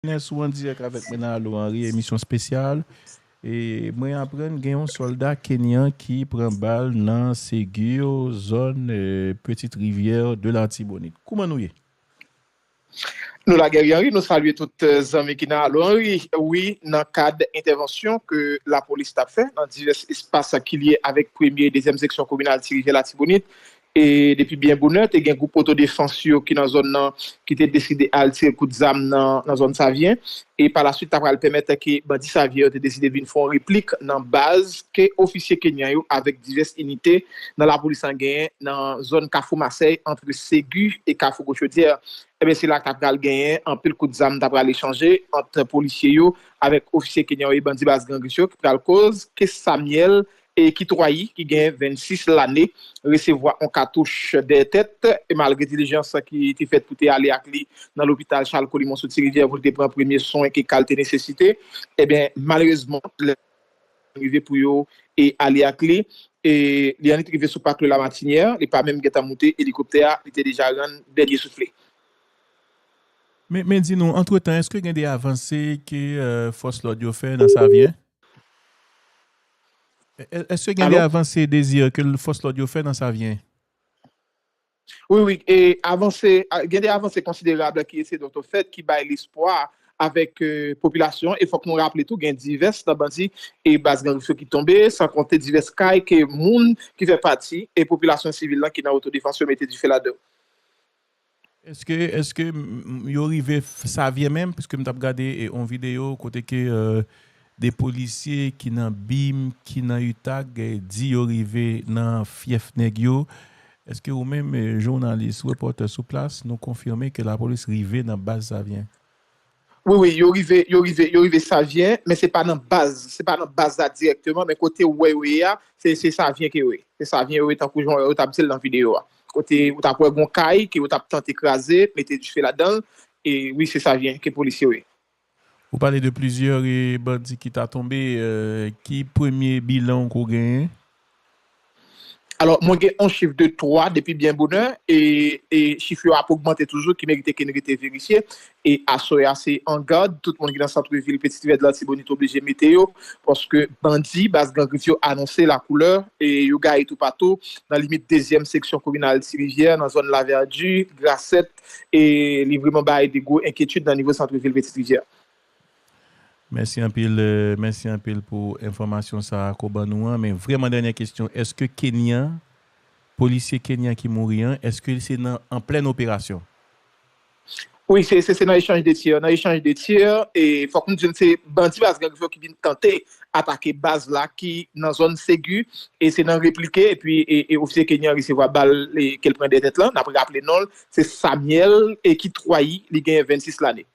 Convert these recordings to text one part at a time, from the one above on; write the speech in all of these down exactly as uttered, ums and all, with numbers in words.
Ernest, ou an dirèk avèk mwen nan Alo Anri, emisyon espesyal. E mwen aprann gen yon sòlda kenyan ki pran bal nan Segur, zòn, eh, Petite Rivière de l'Artibonite. Kouman nou ye? Nou la, Guerrier Henry, nou salye tout, eh, zanmi ki nan Alo Anri. Wi, nan kad entèvansyon ke lapolis t ap fè nan divès espas ki lye avèk premye e dezyèm seksyon kominal Ti Rivyè Latibonit, e depi byen bonè, te gen gwoup otodefans yo ki nan zòn nan, ki te deside al tire kout zam nan, nan zòn Savyen. E pa la swit, ta pral pèmèt ke bandi Savyen yo te deside vin fè yon replik nan baz ke ofisye kenyan yo avèk divès inite nan lapolis lan genyen nan zòn Kafou Masèy, ant Segu e Kafou Gwo Chodyè. Ebyen, se la ta pral genyen anpil kout zam ta pral echanje ant polisye yo avèk ofisye kenyan yo e bandi baz Gran Gris yo, ki pral koz ke Samyèl e Kitwayi, ki gen vennsis lane, resevwa yon katouch dèyè tèt, e malgre dilijans ki te fèt pou te ale ak li nan lopital Charles Colimon sou Ti Rivyè pou l te pran premye swen ke ka l te nesesite, ebyen, malerezman, lè rive pou yo e ale ak li, e li annik rive sou Pak Lamatinière, li pa menm gentan moute elikoptè a, li te deja rann dènye souf li. Men, men di nou, antretan, èske gen de avanse ke, euh, fòs lòd yo fè nan Savyen? È-, è-, èske gen de Alo? Avanse, Désir, ke l-, fòs lòd yo fè nan Savyen? Wi, wi, e avanse, a, gen de avanse konsiderab ki ese dòt fèt, ki bay lespwa avèk, euh, popilasyon. E fòk nou raple tou, gen divès nan bandi e baz Gran Gris yo ki tonbe, san konte divès kay ke moun ki fè pati e popilasyon sivil lan ki nan otodefans yo mete dife ladan. Èske, èske, m, m, yo rive f-, Savyen menm? Paske m t ap gade, e, yon videyo kote ke, euh, de polisye ki nan BIM, ki nan UTAG, e, di yo rive nan fyèf nèg yo. Èske ou menm, e, jounalis, repòtè sou plas, nou konfime ke lapolis rive nan baz Savyen? Wi, wi, yo rive, yo rive, yo rive Savyen, men se pa nan baz, se pa nan baz la dirèkteman, men kote ou wè yo ye a, se, se Savyen ke yo ye. Se Savyen yo ye, tankou jan yo t ap di l nan videyo a. Kote ou t ap wè gon kay ke yo t ap tante kraze, mete dife ladan l, e wi, se Savyen ke polisye yo ye. Ou pale de plizyè, e, bandi ki ta tonbe, e, ki premye bilan ke w genyen? Alò, mwen gen yon chif de twa depi byen bonè, e, e chif yo ap ogmante toujou, ki merite ke n rete verifye. E aswè a, se an gad, tout moun ki nan sant vil Petite Rivière de l'Artibonite oblije mete yo, paske bandi baz Gran Gris yo anonse lakoulè, e yo gaye toupatou, nan limit dezyèm seksyon kominal Ti Rivyè, nan zòn Lavèdi, Grasèt, e li vrèman bay de gwo enkyetid nan nivo sant vil Petite Rivière. Mèsi anpil, euh, mèsi anpil pou enfòmasyon sa a ke w ban nou an. Men vrèman dènyè kesyon, èske Kenyan, polisye Kenyan ki mouri an, èske se nan, an plèn operasyon? Wi, se, se, se nan echanj de tir. Nan echanj de tir, e fòk nou di n se bandi baz Gran Gris yo ki vin tante atake baz la ki nan zòn Segu, e se nan replike, epi, e, e ofisye Kenyan resevwa bal, e, ke l pran dèyè tèt lan. N ap raple non l, se Samuel, e ki twayi, li genyen vennsis lane.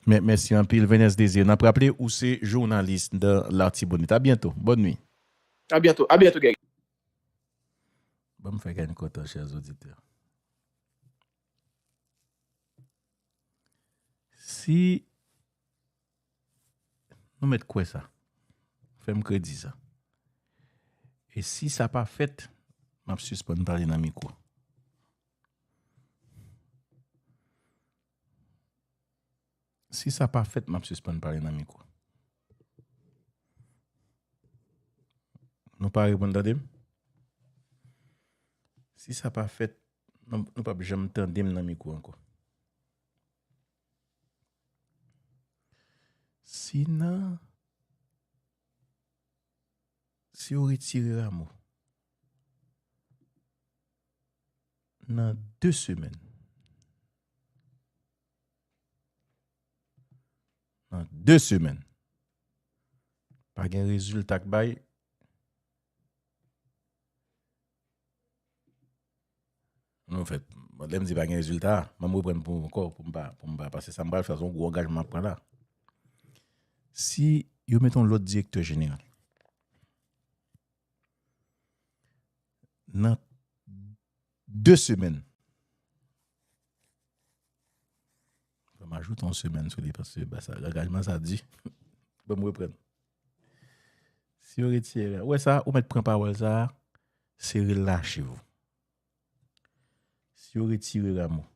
Mè-, mèsi anpil, Venès Désir. N ap raple, ou se jounalis nan Latibonit. A byento. Bòn nwi. A byento. A byento, Guerrier. Ban m fè kè n kontan, chè oditè. Si nou mèt kwè sa, fè m kredi sa. E si sa pa fèt, m ap sispann pale nan mikwo. Si sa pa fèt, m ap sispann pale nan mikwo. Nou pare pou n tande m? Si sa pa fèt, nou, nou p ap janm tande m nan mikwo ankò. Si nan, si yo retire Rameau, nan de semèn, nan de semèn, pa gen rezilta k bay. Anfèt, lè m di pa gen rezilta, ban m reprann pou ankò, pou m pa, pou m pa, paske sa m pral fè, se yon gwo angajman m ap pran la. Si yo mete yon lòt direktè jeneral, nan de semèn, fò m ajoute yon semèn sou li, paske ba sa, angajman sa di. Ban m reprann. Si yo retire, ou wè sa, ou mèt pran pawòl sa, sere l nan achiv ou. Si yo retire Rameau,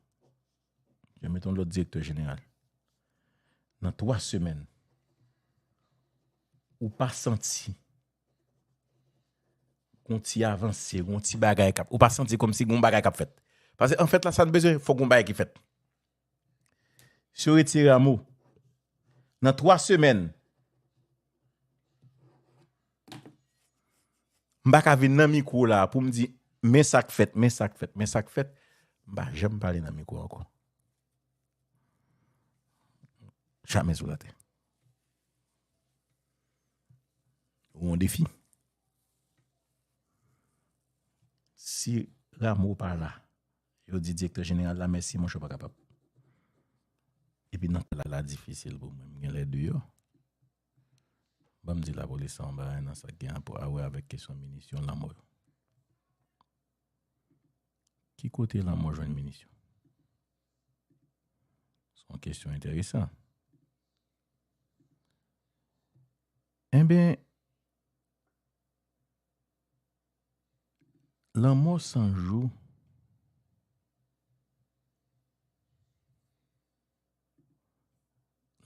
yo mete yon lòt direktè jeneral. nan twa semèn, ou pa santi gon ti avanse, gon ti bagay k ap, ou pa santi kòmsi gon bagay k ap fèt. Paske anfèt la, sa n bezwen, fòk gon bagay ki fèt. Si yo retire Rameau, nan twa semèn, m pa ka vin nan mikwo la pou m di, men sa k fèt, men sa k fèt, men sa k fèt. M pa janm pale nan mikwo ankò. Jamè sou latè. Ou yon defi. Si Rameau pa la, yo di direktè jeneral la, mèsi, monchè, pa kapab. Epi nan ka la, la difisil pou mwen. M gen lè deyò. Ban m di lapolis sa yon bagay nan sa k gen rapò a wè avèk kesyon minisyon, lanmò yo. Ki kote lanmò jwenn minisyon? Se yon kesyon enteresan. Enben, lanmò san jou,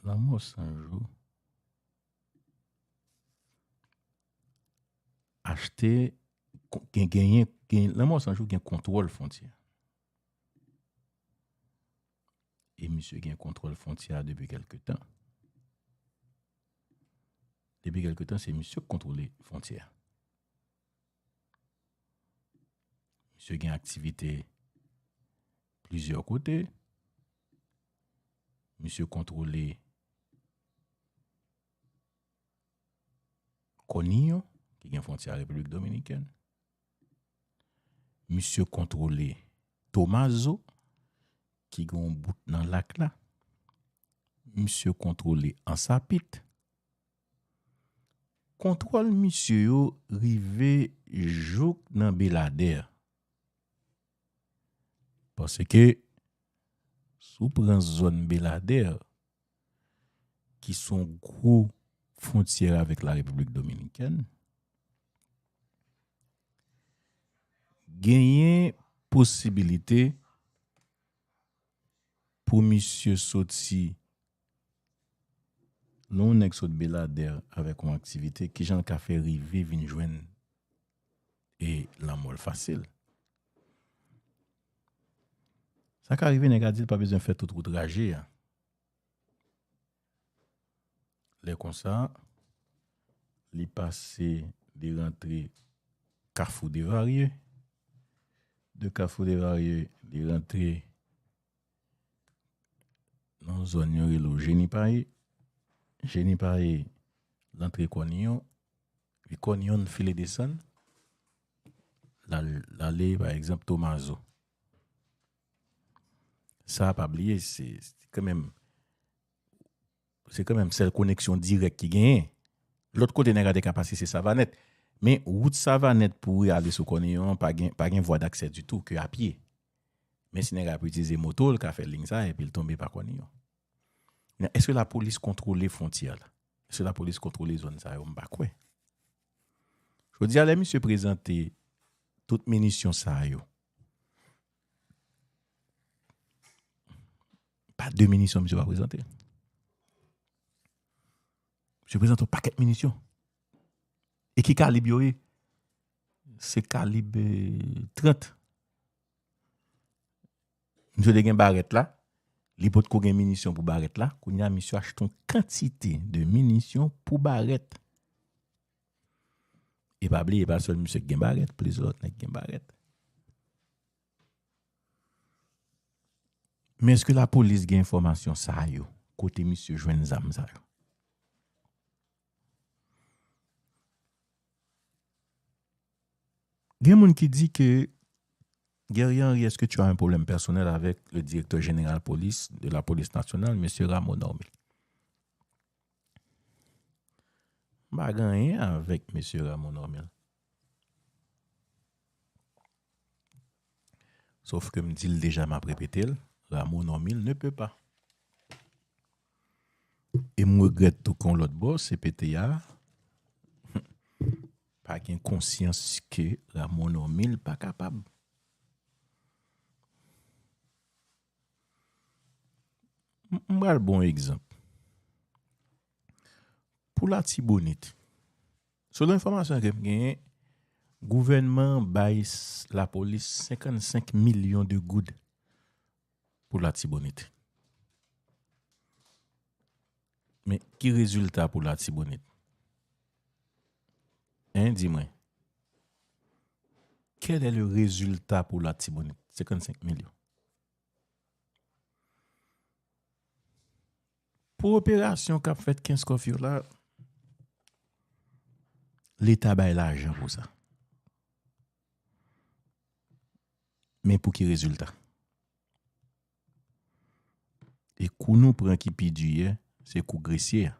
lanmò san jou, achte, gen, genyen, gen, lanmò san jou gen kontwòl fwontyè. E misye gen kontwòl fwontyè a depi kèlke tan. Depi kèlke tan, se misye k kontwole fwontyè a. Misye gen aktivite plizyè kote. Misye kontwole Kòniyon, ki gen fwontyè a Repiblik Dominikèn. Misye kontwole Tomazo, ki gen yon bout nan lak la. Misye kontwole Ansapit. Kontwòl misye yo rive jouk nan Beladè. Paske, si w pran zòn Beladè, ki se yon gwo fwontyè avèk la Repiblik Dominikèn, genyen posibilite pou misye soti, lè yon nèg sot Beladè avèk yon aktivite, kijan l ka fè rive vin jwenn e lanmò l fasil? Sa ka rive, nèg la di l pa bezwen fè tout wout Raje a. Lè konsa, li pase, li rantre Kafou Devarye. De Kafou Devarye, li rantre nan zòn yo rele Jenipaye. Jenipaye, l antre Kòniyon. Epi Kòniyon, l file desann. L al, l ale, pa egzanp, Tomazo. Sa, pa bliye, se, se kanmenm, se kanmenm sèl koneksyon dirèk ki genyen. Lòt kote nèg la te ka pase, se Savanèt. Men wout Savanèt pou ale sou Kòniyon an, pa gen, pa gen vwa daksè ditou, ke a pye. Men si nèg la ap itilize moto, l ka fè liy sa, epi l tonbe pa Kòniyon. Men èske lapolis kontwole fwontyè la? Èske lapolis kontwole zòn sa yo? M pa kwè. Jodi a, lè misye prezante tout minisyon sa yo, pa de minisyon misye pa prezante. Misye prezante yon pakèt minisyon. E ki kalib yo ye? Se kalib, eh, trant. Misye te gen barèt la. Li potko gen minisyon pou barèt la. Kounye a, misye achte yon kantite de minisyon pou barèt. E pa bliye, pa sèl misye ki gen barèt, plizyè lòt nèg gen barèt. Men èske lapolis gen enfòmasyon sa yo? Kote misye jwenn zam sa yo? Gen moun ki di ke, Guerrier Henry, est-ce que tu as un problème personnel avec le directeur général police de la police nationale, monsieur Rameau Normil? M pa gen anyen avèk mesye Rameau Normil. Sòf ke m di l deja, m ap repete l, Rameau Normil ne peut pas. E m regrèt tou ke yon lòt bò, C P T A pa gen konsyans ke Rameau Normil pa kapab. M, m pral bon egzanp. Pou Latibonit, selon enfòmasyon ke m genyen, gouvènman an bay s- lapolis senkannsenk milyon de goud pou Latibonit. Men ki rezilta pou Latibonit? Hein, di mwen. Quel est le résultat pour Latibonit? Senkannsenk milyon. Pou operasyon k ap fèt Kenskòf yo la, Leta bay lajan pou sa. Men pou ki rezilta? E kou nou pran ki pi di yè, se kou Gresye a.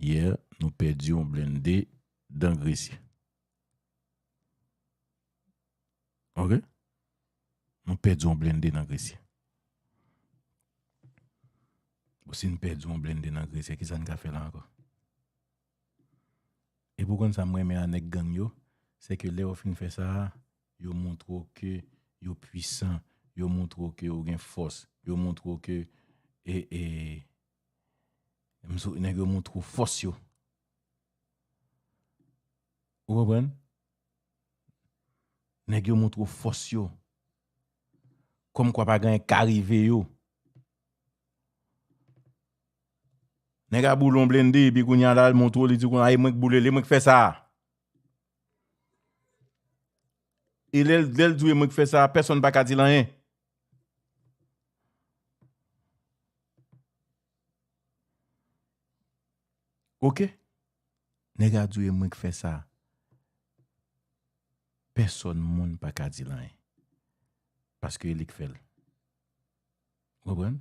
Yè, nou pèdi yon blende dan Gresye. Ok? Nou pèdi yon blende nan Gresye. Bon, si n pèdi yon blende nan Gresye, kisa n ka fè la ankò? E pou konn sa m renmen a nèg gang yo, se ke lè yo fin fè sa, yo montre w ke yo pwisan, yo montre w ke yo gen fòs, yo montre w ke e, e, m sou- nèg yo montre w fòs yo. Ou konprann? Nèg yo montre w fòs yo. Kòmkwa pa gen anyen k ka rive yo. Nèg a boule yon blende, epi kounye a la, l montre w, li di w, "A, e mwen k boule l, e mwen k fè sa a." E lè l, lè l di w, "E mwen k fè sa a," pèsonn pa ka di l anyen. Ok? Nèg a di w, "E mwen k fè sa a." Pèsonn moun pa ka di l anyen. Paske e li k fè l. Ou konprann?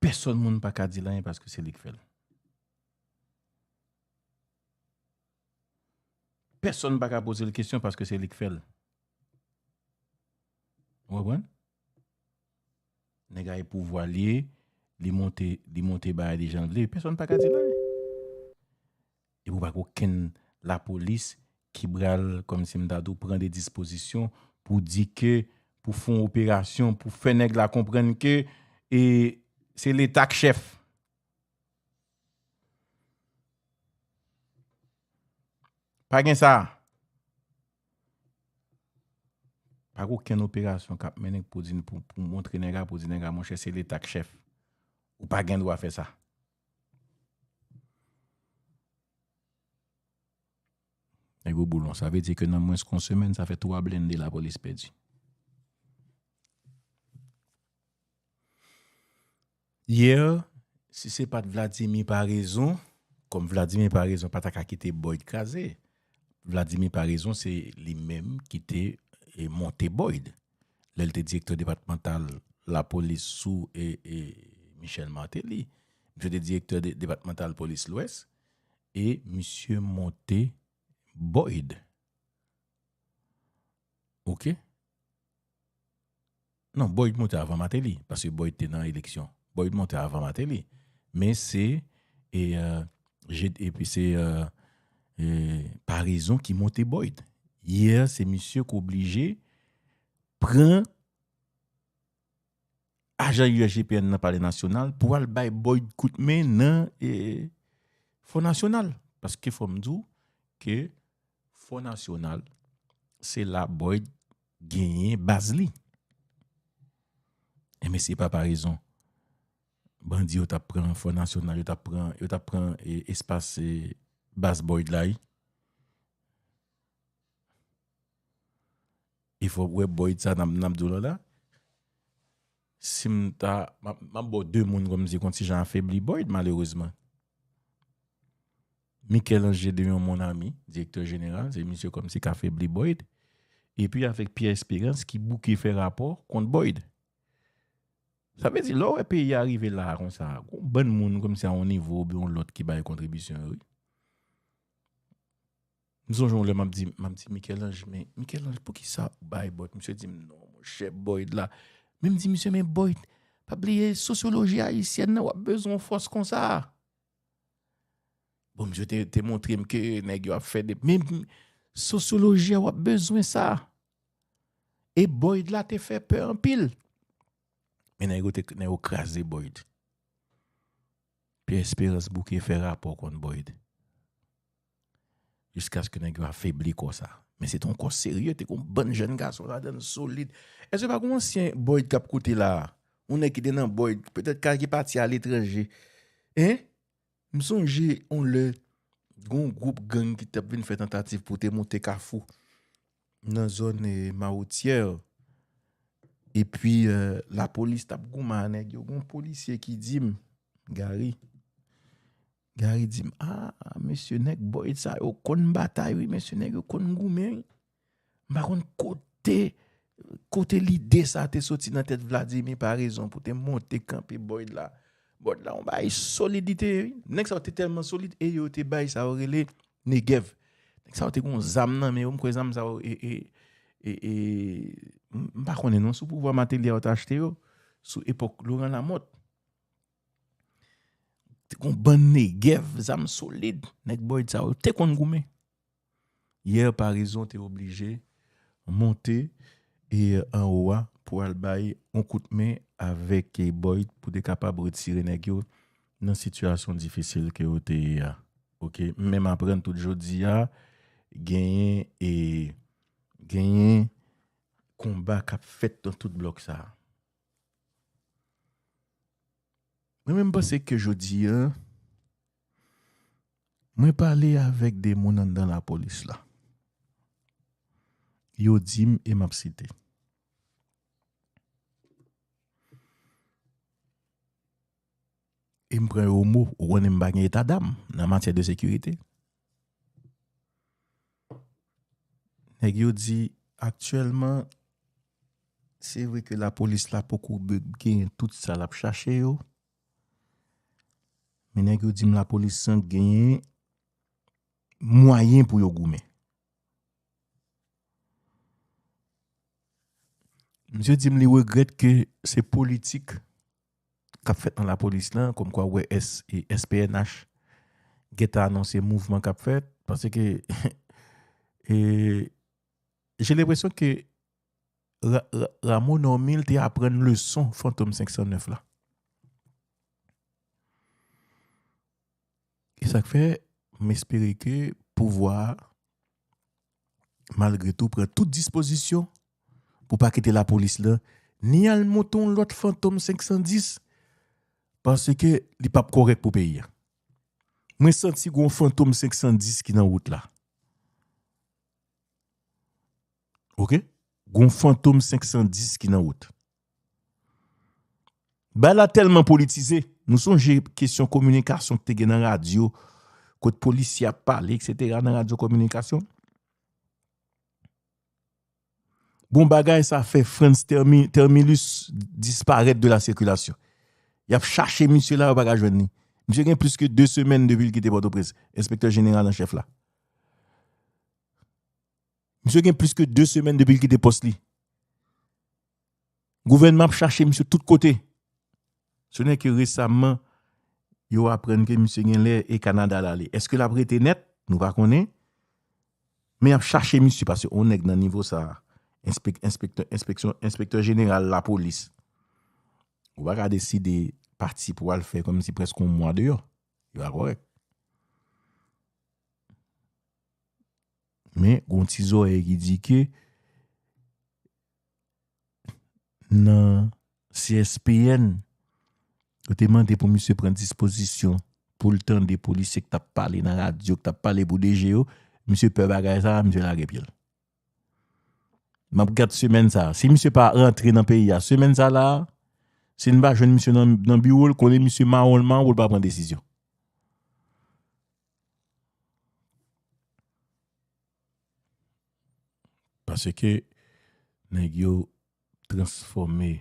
Pèsonn moun pa ka di l anyen paske se li k fè l. Pèsonn pa ka poze l kesyon paske se li k fè l. Ou konprann? Nèg a e pouvwa l ye, li monte, li monte bagay li jan l vle. Pèsonn pa ka di l anyen. Epi w pa gen okenn lapolis ki pral, kòmsi m ta di w, pran de dispozisyon pou di ke, pou fè yon operasyon, pou fè nèg la konprann ke, e, se Leta k chèf. Pa gen sa. Pa gen okenn operasyon k ap mennen pou di, pou, pou montre nèg la, pou di nèg la, monchè, se Leta k chèf. Ou pa gen dwa fè sa. Nèg yo boule w. Sa vle di ke nan mwens ke yon semèn, sa fè twa blende lapolis pèdi. Yè, si se pa t Vladimir Paraison, kòm Vladimir Paraison pa ta ka kite Boyd kraze, Vladimir Paraison se li menm ki te, e, monte Boyd. Lè l te direktè depatmantal lapolis sou, e, e, Michel Martelly. Misye te direktè de, depatmantal polis Lwès e misye monte Boyd. Ok? Non, Boyd monte avan Martelly, paske Boyd te nan eleksyon. Boyd monte avan Martelly. Men se, e, e, je- epi se, e, e, Paraison ki monte Boyd. Yè, se misye k oblije pran ajan U S G P N nan Palè Nasyonal pou al bay Boyd kout men nan, e, Fò Nasyonal. Paske fò m di w ke Fò Nasyonal, se la Boyd genyen baz li. Enben, se pa Paraison. Bandi yo t ap pran Fò Nasyonal, yo t ap pran, yo t ap pran, e, espas, e, baz Boyd la, wi. E fò w wè Boyd sa n ap, n ap di w la la. Si m ta, m ap, m ap ba w de moun kòmsi, kòmsi jan afebli Boyd, malerezman. Michel-Ange Gédéon, mon ami, direktè jeneral, se misye kòmsi k afebli Boyd. Epi avèk Pierre Espérance ki bouke fè rapò kont Boyd. Sa vle di, lè w wè peyi a rive la a konsa, gon bann moun kòmsi a yon nivo oubyen yon lòt ki bay kontribisyon yo, wi. M sonje yon lè m ap di, m ap di Michel-Ange, "Men, Michel-Ange, poukisa ou bay Boyd?" Misye di m, "Non, monchè, Boyd la." Men m di misye, "Men Boyd, pa bliye sosyoloji ayisyèn nan, w ap bezwen yon fòs konsa." Bon, misye te, te montre m ke nèg yo ap fè de, men sosyoloji a, w ap bezwen sa. E Boyd la te fè pè anpil. Men nèg yo te, nèg yo kraze Boyd. Pierre Espérance bouke fè rapò kont Boyd. Jiskaske nèg yo afebli kò sa. Men se te yon kò serye, te gon bann jèn gason ladan l solid. Èske pa gon ansyen Boyd k ap koute la a? Yon nèg ki te nan Boyd, petèt ka ki pati aletranje. Hein? M sonje yon lè, gon gwoup gang ki t ap vin fè tantativ pou te monte Kafou nan zòn, eh, Mawotyè. Epi, eh, lapolis t ap goumen a nèg yo. Gon polisye ki di m, Gary, Gary di m, "Ah, mesye, nèg Boyd sa yo konn batay, wi, mesye, nèg yo konn goumen, wi." M pa konn kote, kote lide sa te soti nan tèt Vladimir Paraison pou te monte kanpe Boyd la. Boyd la, yon bagay solid li te ye, wi. Nèg sa yo te tèlman solid, e yo te bay sa yo rele Negev. Nèg sa yo te gon zam nan men yo, m kwè zam sa yo, e, e, e, e, m, m pa konnen non, sou pouvwa Martelly a yo te achte yo, sou epòk Laurent Lamothe. Te gon bann Negev, zam solid, nèg Boyd sa yo te konn goumen. Yè Paraison te oblije monte e anwo a pou al bay yon kout men avèk, e, Boyd pou te kapab retire nèg yo nan sitiyasyon difisil ke yo te ye a. Oke, menm aprann tout jodi a, genyen, e, genyen konba k ap fèt nan tout blòk sa a. Mwen menm panse ke jodi a, mwen pale avèk de moun anndan lapolis la. Yo di m, e m ap site. E m pran yo o mo, ou konnen m pa gen eta dam nan matyè de sekirite. Nèg yo di, aktyèlman, se vre ke lapolis la poko be-, genyen tout sa l ap chache yo, men nèg yo di m lapolis lan genyen mwayen pou yo goumen. Misye di m li regrèt ke se politik k ap fèt nan lapolis lan, kòmkwa w wè S, e S P N H gentan anonse mouvman k ap fèt, paske, e, j'ai l'impression que Ra-, Ra-, Rameau Normil te aprann leson Fantom senk san nèf la. E sa k fè, m espere ke pouvwa a, malgre tou, pran tout dispozisyon pou pa kite lapolis lan, ni al monte yon lòt Fantom senk san dis, paske li p ap kòrèk pou peyi a. Mwen santi gon Fantom senk san dis ki nan wout la. Oke? Gon Fantom senk san dis ki nan wout. Bagay la tèlman politize. Nou sonje kesyon kominikasyon ki te gen nan radyo, kot polisye ap pale, etsetera, nan radyo kominikasyon. Bon, bagay sa fè Frantz Thermi-, Thermilus disparèt de la sikilasyon. Y ap chache misye la, yo pa ka jwenn li. Misye gen plis ke de semèn depi l kite Pòtoprens, enspektè jeneral an chèf la. Misye gen plis ke de semèn depi l kite pòs li. Gouvènman ap chache misye tout kote. Se nè ke resaman, yo aprann ke misye genlè e Kanada l ale. Èske l ap rete nèt? Nou pa konnen. Men y ap chache misye, paske yon nèg nan nivo sa a, enspek-, enspektè, enspeksyon, enspektè jeneral lapolis, ou pa ka deside pati pou al fè kòmsi prèske yon mwa deyò. Li pa kòrèk. Men, gon ti zòrèy ki di ke nan C S P N, yo te mande pou misye pran dispozisyon pou l tande polisye k t ap pale nan radyo, k t ap pale pou D G yo. Misye pè bagay sa a, misye lage pye l. M ap gad semèn sa a. Si misye pa rantre nan peyi a semèn sa la a, si n pa jwenn misye nan, nan biwo l, konnen misye mawon l mawon pou l pa pran desizyon. Paske nèg yo transfòme.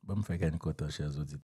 Ban m fè kè n kontan, chè zoditè.